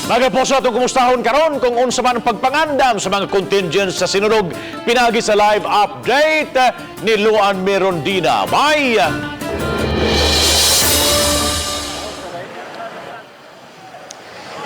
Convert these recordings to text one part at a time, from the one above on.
Mga puso, atong kumustahon karon kung unsa man ang pagpangandam sa mga contingents sa Sinulog pinagi sa live update ni Luan Mirondina. Bye!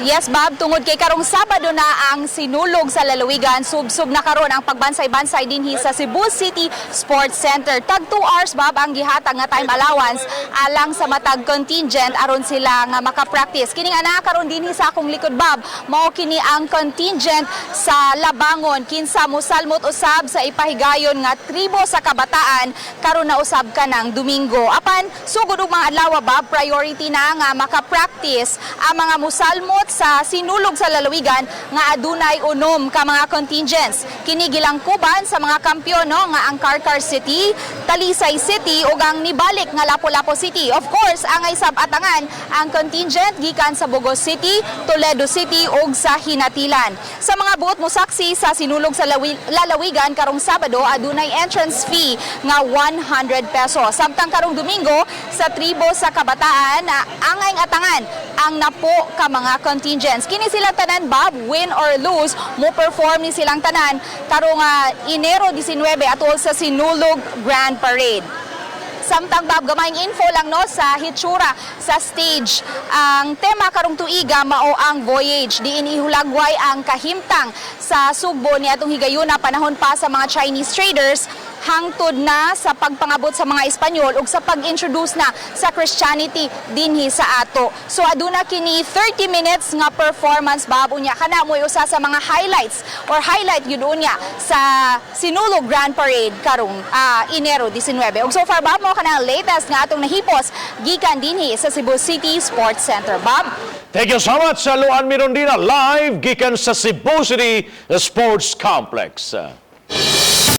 Yes, Bob, tungod kay karong Sabado na ang Sinulog sa Lalawigan, subsob na karon ang pagbansay-bansay dinhi sa Cebu City Sports Center. Tag 2 hours, Bob, ang gihatag nga time allowance alang sa matag contingent aron sila nga makapractice. Kini nga naa karon dinhi sa akong likod, Bob, mao kini ang contingent sa Labangon, kinsa mosalmot usab sa ipahigayon nga Tribo sa Kabataan karon na usab kanang Domingo. Apan sugod og mga adlaw, Bob, priority na nga makapractice ang mga musalmot sa Sinulog sa Lalawigan nga adunay 6 ka mga contingents. Kini gilangkuban sa mga kampiyon, no, nga ang Carcar City, Talisay City ug ang nibalik nga Lapu-Lapu City. Of course, ang sab atangan ang contingent gikan sa Bogo City, Toledo City ug sa Hinatilan. Sa mga buot mosaksi sa Sinulog sa Lalawigan karong Sabado, adunay entrance fee nga 100 pesos. Samtang karong Domingo sa Tribo sa Kabataan, angay atangan ang napo ka mga contingents. Kini silang tanan, Bob, win or lose, mo perform ni silang tanan karong Enero 19 atol sa Sinulog Grand Parade. Samtang, Bob, gamayng info lang, no, sa hitsura sa stage. Ang tema karong tuiga mao ang voyage. Diin ihulagway ang kahimtang sa Sugbo ni atong higayuna, panahon pa sa mga Chinese traders, hangtod na sa pagpangabot sa mga Espanyol ug sa pag-introduce na sa Christianity dinhi sa ato. So aduna kini 30 minutes nga performance, Bob, unya kana mo'y usa sa mga highlights or highlight yun unya sa Sinulog Grand Parade karong Enero 19. Ug so far, Bob, mao kanang latest nga atong nahipos gikan dinhi sa Cebu City Sports Center. Bob? Thank you so much sa Luan Mirondina live gikan sa Cebu City Sports Complex.